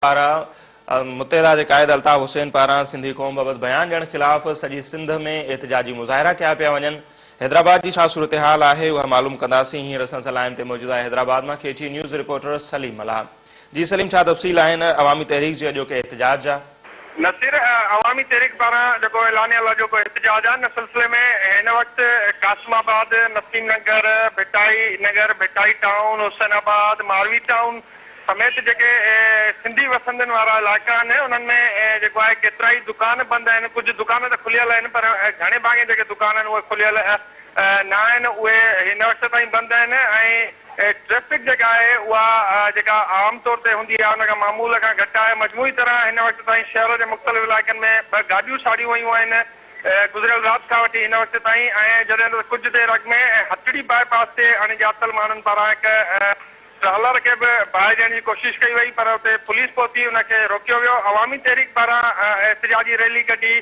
پاران متحده جي قائد الطاف حسين پاران سنڌي قوم بابت بيان ڏيڻ خلاف سڄي سنڌ ۾ احتجاجي مظاهرا ڪيا پيا وڃن. حيدرآباد جي ڇا صورتحال آهي اها معلوم ڪنداسين. هينئر اسان سان لائين تي موجود آهي حيدرآباد مان K T news reporter Saleem Mallah. جي سليم ڇا تفصيل آهن عوامي تحريڪ جي اڄوڪي احتجاج جا؟ نصير، عوامي تحريڪ پاران جيڪو اعلانيل اڄوڪو احتجاج آهي ان سلسلي ۾ هن وقت قاسم آباد، نسيم نگر، ڀٽائي نگر، ڀٽائي ٽائون، حسين آباد، ماروي ٽائون سميت جيڪي سنڌي وسندين وارا علائقا آهن انهن ۾ جيڪو آهي ڪيترائي دڪان بند آهن، ڪجهه دڪان ته کليل آهن پر گهڻي ڀاڱي جيڪي دڪان آهن اهي کليل نه آهن، اهي هن وقت تائين بند آهن ۽ ٽريفڪ جيڪا آهي اها جيڪا عام طور تي هوندي آهي ان کان معمول کان گهٽ آهي. مجموعي طرح هن وقت تائين شهر جي مختلف علائقن ۾ ٻه گاڏيون ساڙيون ويون آهن گذريل رات کان وٺي هن وقت تائين ۽ جڏهن ته ڪجهه دير اڳ ۾ هٽڙي باء پاس تي اڻڄاتل ماڻهن پاران هڪ ٽرالر کي به باهه ڏيڻ جي ڪوشش ڪئي وئي پر اتي پوليس پهتي ان کي روڪيو ويو. عوامي تحريڪ پاران احتجاجي ريلي ڪڍي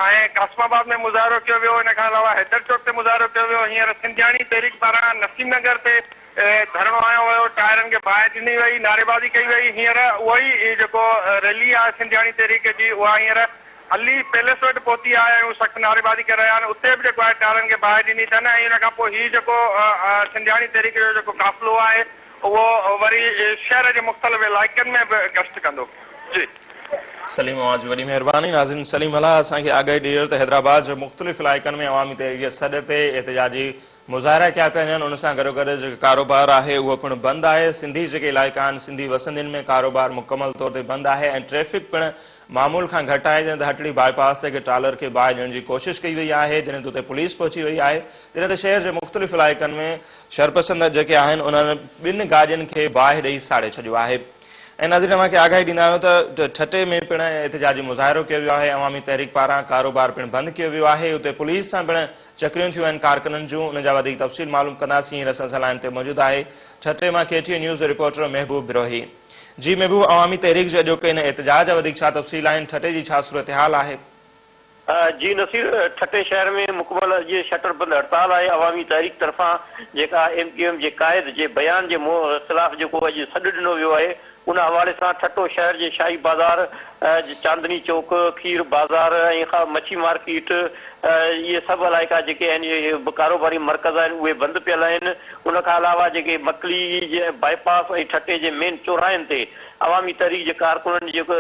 ۽ قاسم آباد ۾ مظاهرو ڪيو ويو. ان کان علاوه حيدر چوڪ تي مظاهرو ڪيو ويو. هينئر سنڌياڻي تحريڪ پاران نسيم نگر تي ڌرڻو هنيو ويو، ٽائرن کي باهه ڏني وئي، نعريبازي ڪئي وئي. هينئر اهو ئي جيڪو ريلي آهي سنڌياڻي تحريڪ جي اها هينئر علي پيلس وٽ پهتي آهي ۽ هو سخت نعريبازي ڪري رهيا آهن. اتي به جيڪو آهي ٽائرن کي باهه ڏني اٿن ۽ ان کان پوء هي جيڪو سنڌياڻي تحريڪ جو جيڪو قافلو آهي اهو وري شهر جي مختلف علائقن ۾ به گشت ڪندو. جي. سليم اوهان جي وڏي مهرباني. ناظرين سليم ملاح اسان کي آگاهي ڏئي رهيو ته حيدرآباد جي مختلف علائقن ۾ عوامي تحريڪ جي سڏ تي احتجاجي مظاهرا ڪيا پيا وڃن ان سان گڏوگڏ جيڪو ڪاروبار آهي اهو پڻ بند آهي سنڌي جيڪي علائقا آهن سنڌي وسندين ۾ ڪاروبار مڪمل طور تي بند آهي ۽ ٽريفڪ پڻ معمول کان گهٽ آهي جڏهن ته هٽڙي باء پاس تي هڪ ٽرالر کي باهه ڏيڻ جي ڪوشش ڪئي وئي آهي جڏهن ته اتي پوليس پهچي وئي آهي جڏهن ته شهر جي مختلف علائقن ۾ شرپسند جيڪي آهن انهن ٻن گاڏين کي باهه ڏئي ساڙي ڇڏيو آهي ۽ ناظرين اوهان کي آگاهي ڏيندا آهيون ته ٺٽي ۾ پڻ احتجاجي مظاهرو ڪيو ويو آهي عوامي تحريڪ پاران ڪاروبار پڻ بند ڪيو ويو آهي اتي پوليس سان پڻ چڪريون ٿيون آهن ڪارڪنن جون ان جا وڌيڪ تفصيل معلوم ڪنداسين هينئر اسان سان لائين تي موجود آهي ٺٽي مان ڪي ٽي اين نيوز جو رپورٽر محبوب بروهي جي محبوب عوامي تحريڪ جي اڄوڪي هن احتجاج جا وڌيڪ ڇا تفصيل آهن ٺٽي جي ڇا صورتحال آهي؟ جي نصير ٺٽي شهر ۾ مڪمل اڄ شٽر بند هڙتال آهي عوامي تحريڪ طرفان جيڪا ايم ڪيو ايم جي قائد جي بيان جي خلاف جيڪو اڄ سڏ ڏنو ويو آهي ان حوالي سان ٺٽو شهر جي شاهي بازار، چاندني چوڪ، کير بازار ۽ مڇي مارڪيٽ اهي سڀ علائقا جيڪي آهن اهي ڪاروباري مرڪز آهن اهي بند پيل آهن ان کان علاوه جيڪي مڪلي جي باء پاس ۽ ٺٽي جي مين چوراهن تي عوامي تحريڪ جي ڪارڪنن جيڪو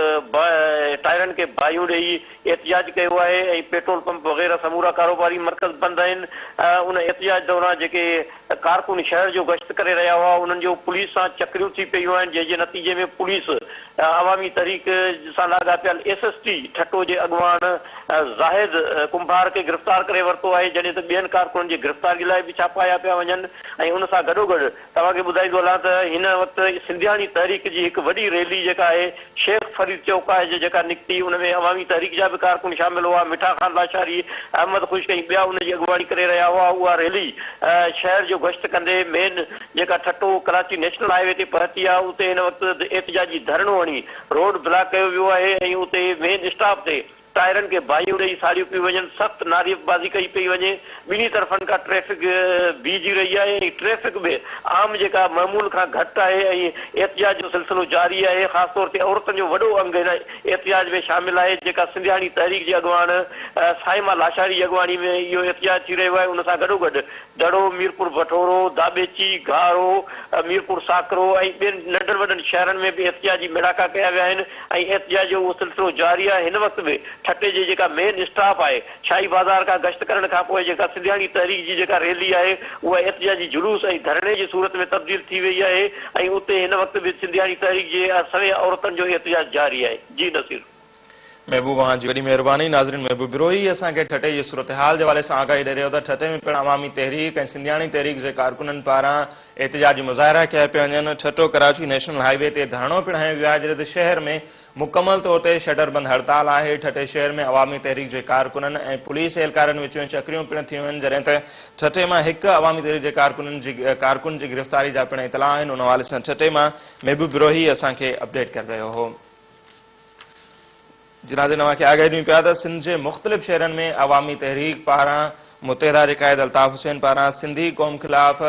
ٽائرن کي باهيون ڏئي احتجاج ڪيو آهي ۽ پيٽرول پمپ وغيره سمورا ڪاروباري مرڪز بند آهن ان احتجاج دوران جيڪي ڪارڪن شهر جو گشت ڪري رهيا هئا انهن جو پوليس سان چڪريون ٿي پيون آهن جنهن جي نتيجي ۾ پوليس عوامي تحريڪ سان لاڳاپيل ايس ايس ٽي ٺٽو جي اڳواڻ زاهد ڪنڀار کي گرفتار ڪري ورتو آهي جڏهن ته ٻين ڪارڪنن جي گرفتاري لاء به ڇاپا هنيا پيا وڃن ۽ ان سان گڏوگڏ توهان کي ٻڌائيندو هلان ته هن وقت سنڌياڻي تحريڪ جي هڪ وڏي ريلي جيڪا آهي شيخ فريد چوڪ آهي جي جيڪا نڪتي ان ۾ عوامي تحريڪ جا به ڪارڪن شامل هئا مٺا خان لاشاري، احمد خشڪ ۽ ٻيا ان جي اڳواڻي ڪري رهيا هئا اها ريلي شهر جو گشت ڪندي مين جيڪا Thatta Karachi national high V تي پهتي آهي اتي هن وقت احتجاجي ڌرڻو هڻي روڊ بلاڪ ڪيو ويو آهي ۽ اتي مين اسٽاپ تي ٽائرن کي باهيون ڏئي ساڙيون پيون وڃن، سخت نعريبازي ڪئي پئي وڃي، ٻنهي طرفن کان ٽريفڪ بيهجي رهي آهي ۽ ٽريفڪ به عام جيڪا معمول کان گهٽ آهي ۽ احتجاج جو سلسلو جاري آهي، خاص طور تي عورتن جو وڏو انگ هن احتجاج ۾ شامل آهي، جيڪا سنڌياڻي تحريڪ جي اڳواڻ صائمه لاشاري جي اڳواڻي ۾ اهو احتجاج ٿي رهيو آهي، ان سان گڏوگڏ دڙو، ميرپور بٺورو، داٻيچي، گهارو، ميرپور ساڪرو ۽ ٻين ننڍن وڏن شهرن ۾ به احتجاجي ميڙاڪا ڪيا ويا آهن. ۽ احتجاج جو اهو سلسلو جاري آهي هن وقت به ٺٽي جي جيڪا مين اسٽاپ آهي شاهي بازار کان گشت ڪرڻ کان پوء جيڪا سنڌياڻي تحريڪ جي جيڪا ريلي آهي اها احتجاجي جلوس ۽ ڌرڻي جي صورت ۾ تبديل ٿي وئي آهي ۽ اتي هن وقت به سنڌياڻي تحريڪ جي سوين عورتن جو احتجاج جاري آهي جي نصير. محبوب اوهان جي وڏي مهرباني ناظرين محبوب بروهي اسان کي ٺٽي جي صورتحال جي حوالي سان آگاهي ڏئي رهيو ته ٺٽي ۾ پڻ عوامي تحريڪ ۽ سنڌياڻي تحريڪ جي ڪارڪنن پاران احتجاجي مظاهرا ڪيا پيا وڃن، Thatta Karachi national high V تي ڌرڻو پڻ هنيو ويو آهي، جڏهن ته شهر ۾ مڪمل طور تي شٽر بند هڙتال آهي، ٺٽي شهر ۾ عوامي تحريڪ جي ڪارڪنن ۽ پوليس اهلڪارن وچ ۾ چڪريون پڻ ٿيون آهن، جڏهن ته ٺٽي مان هڪ عوامي تحريڪ جي ڪارڪنن جي ڪارڪن جي گرفتاري جا پڻ اطلاع آهن، ان حوالي سان ٺٽي مان محبوب بروهي اسان کي اپڊيٽ ڪري رهيو هو. جنازي اوهان کي آگاهي ڏيون پيا ته سنڌ جي مختلف شهرن ۾ عوامي تحريڪ پاران متحده جي قائد الطاف حسين پاران سنڌي قوم خلاف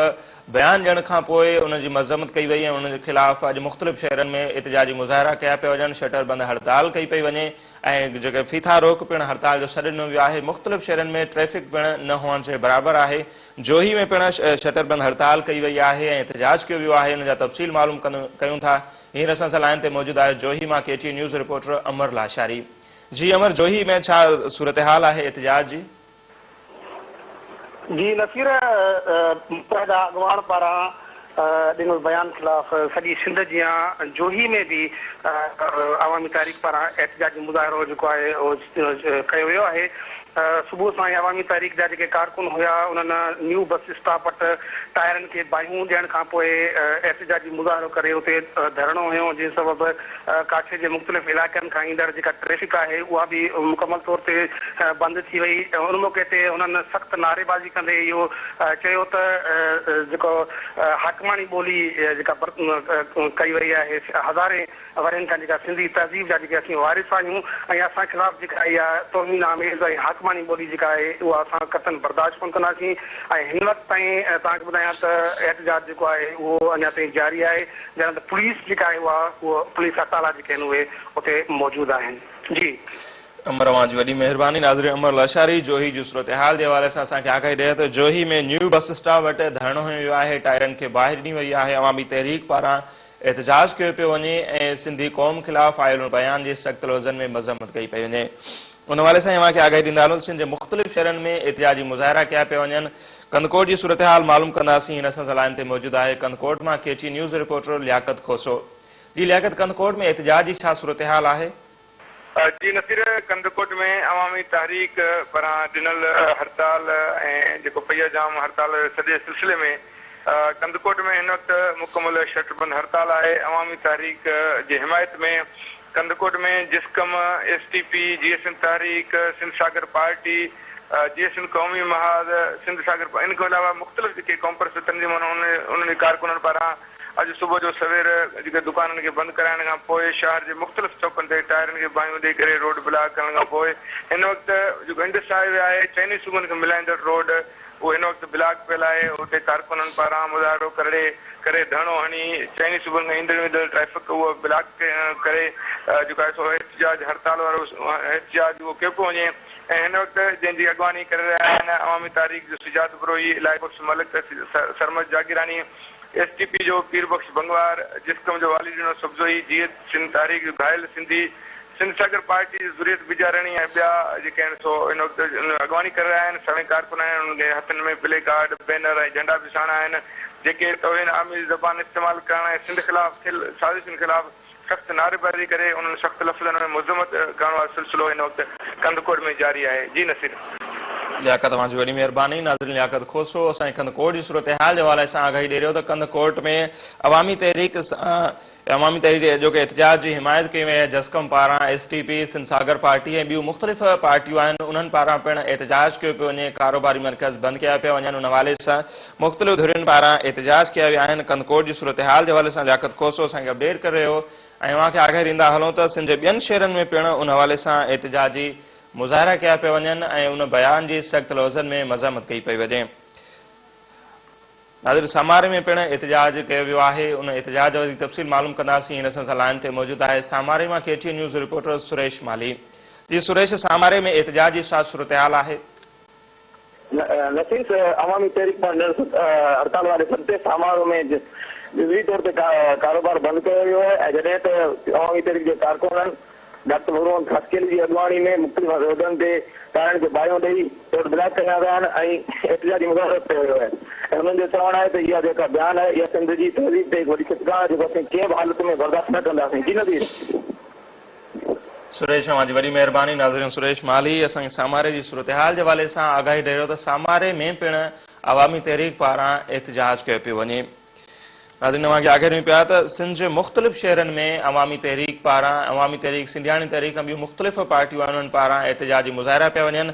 بيان ڏيڻ کان پوء ان جي مذمت ڪئي وئي ۽ ان جي خلاف اڄ مختلف شهرن ۾ احتجاجي مظاهرا ڪيا پيا وڃن، شٽر بند هڙتال ڪئي پئي وڃي ۽ جيڪي ڦيٿا روڪ پڻ هڙتال جو سڏ ڏنو ويو آهي، مختلف شهرن ۾ ٽريفڪ پڻ نه هئڻ جي برابر آهي، جوهي ۾ پڻ شٽر بند هڙتال ڪئي وئي آهي ۽ احتجاج ڪيو ويو آهي، ان جا تفصيل معلوم ڪيون ٿا، هينئر اسان سان لائين تي موجود آهي جوهي مان K T news reporter Amar Lashari. جي امر جوهي ۾ ڇا صورتحال آهي احتجاج جي؟ جي نصير متحده اڳواڻ پاران ڏنل بيان خلاف سڄي سنڌ جيان جوهي ۾ به عوامي تحريڪ پاران احتجاجي مظاهرو جيڪو آهي اهو ڪيو ويو آهي. صبح سان ئي عوامي تحريڪ جا جيڪي ڪارڪن هيا انهن نيو بس اسٽاپ وٽ ٽائرن کي باهيون ڏيڻ کان پوء احتجاجي مظاهرو ڪري اتي ڌرڻو هنيو جنهن سبب ڪاڇي جي مختلف علائقن کان ايندڙ جيڪا ٽريفڪ آهي اها به مڪمل طور تي بند ٿي وئي ان موقعي تي هنن سخت نعريبازي ڪندي اهو چيو ته جيڪو حاڪماڻي ٻولي جيڪا ڪئي وئي آهي هزارين ورهين کان جيڪا سنڌي تهذيب جا جيڪي اسين وارث آهيون ۽ اسان خلاف جيڪا اها توهين آميز ۽ حاڪماڻي ٻولي جيڪا آهي اها اسان قطعاً برداشت ڪونه ڪنداسين ۽ هن وقت تائين توهان کي ٻڌايان ته احتجاج جيڪو آهي اهو اڃا تائين جاري آهي جڏهن ته پوليس جيڪا آهي اها اهو پوليس اٽالا جيڪي آهن اهي اتي موجود آهن جي. امر اوهان جي وڏي مهرباني. ناظرين امر لاشاري جوهي جي صورتحال جي حوالي سان اسان کي آگاهي ڏئي ته جوهي ۾ نيو بس اسٽاپ وٽ ڌرڻو هنيو ويو آهي ٽائرن کي باهه ڏني وئي آهي عوامي تحريڪ پاران احتجاج ڪيو پيو وڃي ۽ سنڌي قوم خلاف آيل ان بيان جي سخت لفظن ۾ مذمت ڪئي پئي وڃي. ان حوالي سان اوهان کي آگاهي ڏيندا هلون ته سنڌ جي مختلف شهرن ۾ احتجاجي مظاهرا ڪيا پيا وڃن. ڪنڌڪوٽ جي صورتحال معلوم ڪنداسين هن اسان سان لائين تي موجود آهي ڪنڌڪوٽ مان K T news reporter Liaquat Khoso. جي لياقت ڪنڌڪوٽ ۾ احتجاج جي ڇا صورتحال آهي؟ جي نصير ڪنڌڪوٽ ۾ عوامي تحريڪ پاران ڏنل هڙتال ۽ جيڪو پهيا جام هڙتال سڄي سلسلي ۾ ڪنڌڪوٽ ۾ هن وقت مڪمل شٽر بند هڙتال آهي عوامي تحريڪ جي حمايت ۾ ڪنڌڪوٽ ۾ جسقم، ايس ٽي پي، جي ايس سنڌ تحريڪ، سنڌ ساگر پارٽي، جي ايس سنڌ قومي محاذ، سنڌ ساگر ان کان علاوه مختلف جيڪي قومپرست تنظيمون آهن انهن جي ڪارڪنن پاران اڄ صبح جو سوير جيڪي دڪانن کي بند ڪرائڻ کان پوء شهر جي مختلف چوڪن تي ٽائرن کي باهيون ڏئي ڪري روڊ بلاڪ ڪرڻ کان پوء هن وقت جيڪو انڊس هاء وي آهي چئني صوبن کي ملائيندڙ روڊ اهو هن وقت بلاڪ پيل آهي اتي ڪارڪنن پاران مظاهرو ڪرڙي ڪري ڌرڻو هڻي چئني صوبن کان ايندڙ ويندڙ ٽريفڪ اهو بلاڪ ڪري جيڪو آهي سو احتجاج هڙتال وارو احتجاج اهو ڪيو پيو وڃي ۽ هن وقت جنهن جي اڳواڻي ڪري رهيا آهن عوامي تحريڪ جو Sajjad Brohi, Ilahi Bakhsh Malik, Sarmad Jagirani, S T P جو پير بخش بنگوار، جسقم جو والي ڏنو سبزوئي، جيئي سنڌ تحريڪ جو گهايل سنڌي، سنڌ ساگر پارٽي جي ذريت بجارڻي ۽ ٻيا جيڪي آهن سو هن وقت اڳواڻي ڪري رهيا آهن، سوين ڪارڪن آهن انهن کي هٿن ۾ پلي ڪارڊ، بينر ۽ جهنڊا به ساڻ آهن جيڪي توهين آميز زبان استعمال ڪرڻ ۽ سنڌ خلاف ٿيل سازشن خلاف سخت نعريبازي ڪري انهن سخت لفظن ۾ مذمت ڪرڻ وارو سلسلو هن وقت ڪنڌڪوٽ ۾ جاري آهي. جي نصير. لياقت اوهان جي وڏي مهرباني. ناظرين لياقت کوسو اسان کي ڪنڌڪوٽ جي صورتحال جي حوالي سان آگاهي ڏئي رهيو ته ڪنڌڪوٽ ۾ عوامي تحريڪ عوامي تحريڪ جي اڄوڪي احتجاج جي حمايت ڪئي وئي آهي جسقم پاران S T P Sindh Sagar party ۽ ٻيون مختلف پارٽيون آهن انهن پاران پڻ احتجاج ڪيو پيو وڃي ڪاروباري مرڪز بند ڪيا پيا وڃن ان حوالي سان مختلف ڌرين پاران احتجاج ڪيا ويا آهن، ڪنڌڪوٽ جي صورتحال جي حوالي سان لياقت کوسو اسان کي اپڊيٽ ڪري رهيو هو ۽ اوهان کي آگاهي ڏيندا هلون ته سنڌ جي ٻين شهرن ۾ پڻ ان حوالي سان احتجاجي مظاهرا ڪيا پيا وڃن ۽ ان بيان جي سخت لفظن ۾ مذمت ڪئي پئي وڃي. ناظرين ساماري ۾ پڻ احتجاج ڪيو ويو آهي ان احتجاج جو وڌيڪ تفصيل معلوم ڪنداسين هن اسان سان لائين تي موجود آهي ساماري مان K T N news reporter Suresh Malhi جي سريش ساماري ۾ احتجاج جي ڇا صورتحال آهي؟ نفيس عوامي تحريڪ پاران ڏنل هڙتال واري سڏ تي سامارو ۾ جزوي طور تي ڪاروبار بند ڪيو ويو آهي ۽ جڏهن ته عوامي تحريڪ جي ڪارڪنن ڊاڪٽر نور محمد خاصخيلي جي اڳواڻي ۾ مختلف روڊن تي ٽائرن کي باهيون ڏئي روڊ بلاڪ ڪيا ويا آهن ۽ احتجاجي مظاهرو ڪيو ويو آهي ۽ هنن جو چوڻ آهي ته اها جيڪا بيان آهي اها سنڌ جي تهذيب تي هڪ وڏي ڇتڪار آهي جيڪو اسين ڪنهن به حالت ۾ برداشت نه ڪنداسين جي نذير. سريش اوهان جي وڏي مهرباني ناظرين سريش مالهي اسان کي ساماري جي صورتحال جي حوالي سان آگاهي ڏئي رهيو ته ساماري ۾ پڻ عوامي تحريڪ پاران احتجاج ڪيو پيو وڃي ناظرين اوهان کي آگاهي ڏيون پيا ته سنڌ جي مختلف شهرن ۾ عوامي تحريڪ پاران عوامي تحريڪ سنڌياڻي تحريڪ ۽ ٻيون مختلف پارٽيون آهن انهن پاران احتجاجي مظاهرا پيا وڃن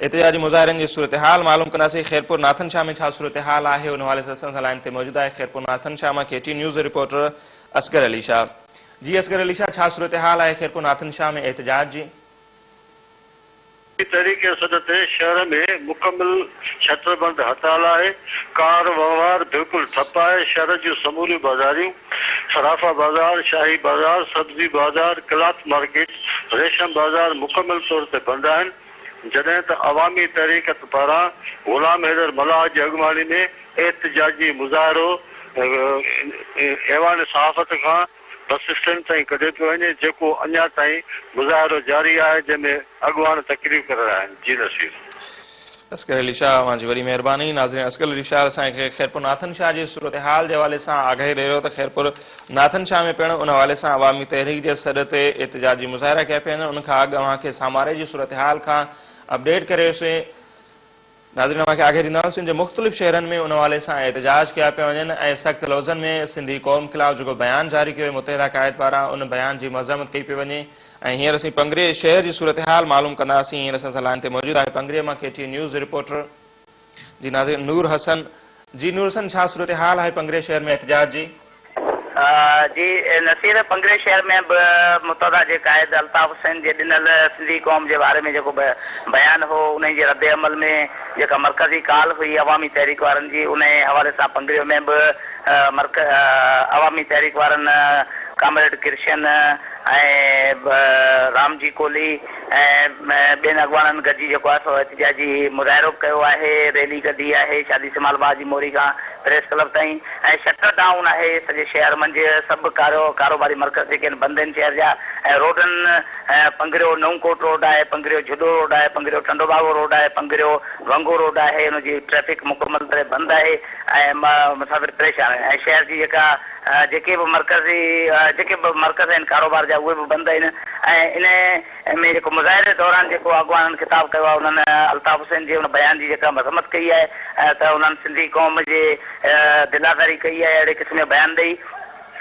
احتجاجي مظاهرن جي صورتحال معلوم ڪنداسين خيرپور ناٿن شاهه ۾ ڇا صورتحال آهي ان حوالي سان اسان سان لائين تي موجود آهي خيرپور ناٿن شاهه مان K T news reporter Asghar Ali Shah جي اصغر علي شاهه ڇا صورتحال آهي خيرپور ناٿن شاهه ۾ احتجاج جي؟ تحريڪ جي سڏ تي شهر ۾ مڪمل شٽر بند هڙتال آهي، ڪار وهنوار بلڪل ٺپ آهي، شهر جون سموريون بازاريون، صرافا بازار، شاهي بازار، سبزي بازار، ڪلاٿ مارڪيٽ، ريشم بازار مڪمل طور تي بند آهن، جڏهن ته عوامي تحريڪ پاران غلام حيدر ملاح جي اڳواڻي ۾ احتجاجي مظاهرو ايوان صحافت کان بس اسٽينڊ تائين ڪڍيو پيو وڃي جيڪو اڃا تائين مظاهرو جاري آهي جنهن ۾ اڳواڻ تقرير ڪري رهيا آهن جي نصير. اصغر علي شاهه اوهان جي وڏي مهرباني. ناظرين اصغر علي شاهه اسان کي خيرپور ناٿن شاهه جي صورتحال جي حوالي سان آگاهي ڏئي رهيو ته خيرپور ناٿن شاهه ۾ پڻ ان حوالي سان عوامي تحريڪ جي سڏ تي احتجاجي مظاهرا ڪيا پيا وڃن ان کان اڳ اوهان کي ساماري جي صورتحال کان اپڊيٽ ڪريوسين. ناظرين اوهان کي آگاهي ڏيندا هلون سنڌ جي مختلف شهرن ۾ ان حوالي سان احتجاج ڪيا پيا وڃن ۽ سخت لفظن ۾ سنڌي قوم خلاف جيڪو بيان جاري ڪيو ويو متحده قائد پاران ان بيان جي مذمت ڪئي پئي وڃي ۽ هينئر اسين پنگري شهر جي صورتحال معلوم ڪنداسين هينئر اسان سان لائين تي موجود آهي پنگري مان ڪي ٽي نيوز رپورٽر جي ناظرين نور حسن جي نور حسن ڇا صورتحال آهي پنگري شهر ۾ احتجاج جي؟ جي نصير پنگري شهر ۾ به متحده جي قائد الطاف حسين جي ڏنل سنڌي قوم جي باري ۾ جيڪو بيان هو انهي جي رد عمل ۾ جيڪا مرڪزي ڪال هئي عوامي تحريڪ وارن جي انهي حوالي سان پنگريو ۾ به عوامي تحريڪ وارن ڪامريڊ ڪرشن ۽ رام جي ڪولهي ۽ ٻين اڳواڻن گڏجي جيڪو آهي سو احتجاجي مظاهرو به ڪيو آهي ريلي ڪڍي آهي شادي سمال باغ جي موري کان پريس ڪلب تائين ۽ شٽر ڊائون آهي سڄي شهر منجهه سڀ ڪاروباري مرڪز جيڪي آهن بند آهن شهر جا ۽ روڊن پنگريو نئون ڪوٽ روڊ آهي پنگريو جهڏو روڊ آهي پنگريو ٽنڊوباگو روڊ آهي پنگريو ونگو روڊ آهي ان جي ٽريفڪ مڪمل طرح بند آهي ۽ مسافر پريشان آهن ۽ شهر جي جيڪا جيڪي به مرڪزي جيڪي به مرڪز آهن ڪاروبار جا اهي به بند آهن ۽ ان ۾ جيڪو مظاهري دوران جيڪو اڳواڻن خطاب ڪيو آهي انهن الطاف حسين جي ان بيان جي جيڪا مذمت ڪئي آهي ته انهن سنڌي قوم جي دل آزاري ڪئي آهي اهڙي قسم جو بيان ڏئي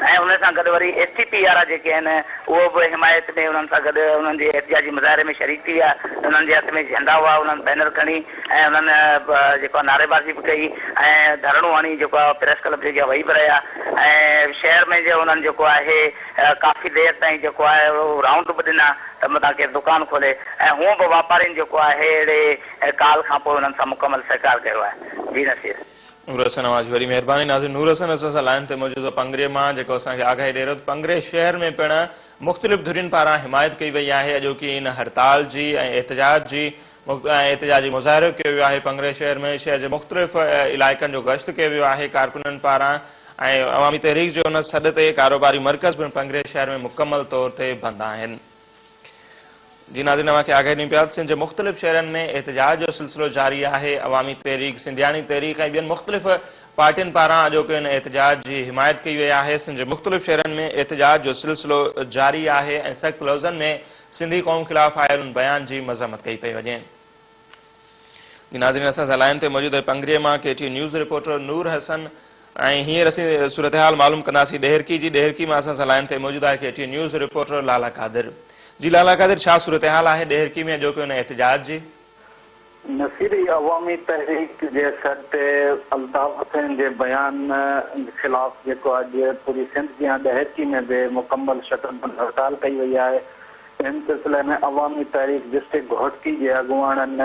۽ ان سان گڏ وري ايس ٽي پي وارا جيڪي آهن اهو به حمايت ۾ انهن سان گڏ انهن جي احتجاجي مظاهري ۾ شريڪ ٿي ويا انهن جي هٿ ۾ جهنڊا هئا انهن بينر کڻي ۽ انهن جيڪو آهي نعريبازي به ڪئي ۽ ڌرڻو هڻي جيڪو آهي پريس ڪلب جي اڳيان ويهي به رهيا ۽ شهر ۾ جو انهن جيڪو آهي ڪافي دير تائين جيڪو آهي اهو رائونڊ به ڏنا ته متان ڪير دڪان کولي ۽ هونء به واپارين جيڪو آهي اهڙي ڪال کان پوء انهن سان مڪمل سهڪار ڪيو آهي. جي نصير. نور حسن اوهان جي وڏي مهرباني. ناظرين نور حسن اسان سان لائين تي موجود هو پنگري مان جيڪو اسان کي آگاهي ڏئي رهيو ته پنگري شهر ۾ پڻ مختلف ڌرين پاران حمايت ڪئي وئي آهي اڄوڪي ان هڙتال جي ۽ احتجاج جي ۽ احتجاجي مظاهرو ڪيو ويو آهي پنگري شهر ۾ شهر جي مختلف علائقن جو گشت ڪيو ويو آهي ڪارڪنن پاران ۽ عوامي تحريڪ جي ان سڏ تي ڪاروباري مرڪز پڻ پنگري شهر ۾ مڪمل طور تي بند آهن. جي ناظرين اوهان کي آگاهي ڏيون پيا ته سنڌ جي مختلف شهرن ۾ احتجاج جو سلسلو جاري آهي عوامي تحريڪ سنڌياڻي تحريڪ ۽ ٻين مختلف پارٽين پاران اڄوڪي ان احتجاج جي حمايت ڪئي وئي آهي سنڌ جي مختلف شهرن ۾ احتجاج جو سلسلو جاري آهي ۽ سخت لفظن ۾ سنڌي قوم خلاف آيل ان بيان جي مذمت ڪئي پئي وڃي. جي ناظرين اسان سان لائين تي موجود آهي پنگري مان ڪي ٽي نيوز رپورٽر نور حسن ۽ هينئر اسين صورتحال معلوم ڪنداسين ڏهرڪي جي ڏهرڪي مان اسان سان لائين تي موجود آهي ڪي ٽي نيوز رپورٽر لالا قادر جي لالا قادر ڇا صورتحال آهي ڏهرڪي ۾ اڄوڪي ان احتجاج جي؟ نصيري عوامي تحريڪ جي سڏ تي الطاف حسين جي بيان خلاف جيڪو اڄ پوري سنڌ جيان ڏهرڪي ۾ به مڪمل شٽر بند هڙتال ڪئي وئي آهي ان سلسلي ۾ عوامي تحريڪ ڊسٽرڪٽ گهوٽڪي جي اڳواڻن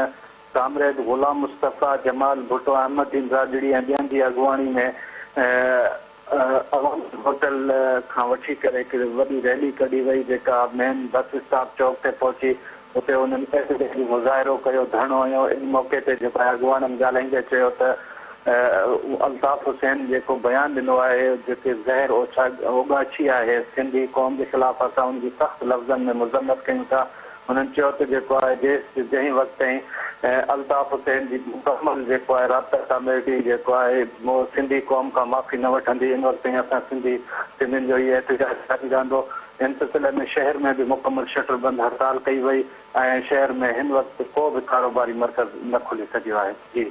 ڪامريڊ غلام مصطفيٰ، جمال ڀٽو، احمد دين راڄڙي ۽ ٻين جي اڳواڻي ۾ عوامي هوٽل کان وٺي ڪري هڪ وڏي ريلي ڪڍي وئي جيڪا مين بس اسٽاپ چوڪ تي پهچي اتي انهن احتجاجي مظاهرو ڪيو ڌرڻو هنيو ان موقعي تي جيڪو آهي اڳواڻن ڳالهائيندي چيو ته الطاف حسين جيڪو بيان ڏنو آهي جيڪي زهر اوڳاڇي آهي سنڌي قوم جي خلاف اسان ان جي سخت لفظن ۾ مذمت ڪيون ٿا هنن چيو ته جيڪو آهي جنهن وقت تائين الطاف حسين جي مڪمل جيڪو آهي رابطا ڪاميٽي جيڪو آهي سنڌي قوم کان معافي نه وٺندي ان وقت تائين اسان سنڌي سنڌين جو هي احتجاج جاري رهندو ان سلسلي ۾ شهر ۾ به مڪمل شٽر بند هڙتال ڪئي وئي ۽ شهر ۾ هن وقت ڪو به ڪاروباري مرڪز نه کلي سگهيو آهي جي.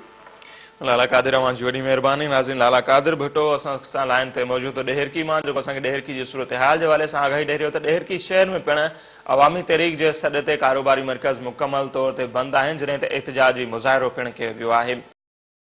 لالا قادر اوهان جي وڏي مهرباني ناظرين لالا قادر ڀٽو اسان سان لائين تي موجود هو ڏهرڪي مان جيڪو اسان کي ڏهرڪي جي صورتحال جي حوالي سان آگاهي ڏئي رهيو ته ڏهرڪي شهر ۾ پڻ عوامي تحريڪ جي سڏ تي ڪاروباري مرڪز مڪمل طور تي بند آهن جڏهن ته احتجاجي مظاهرو پڻ ڪيو ويو آهي.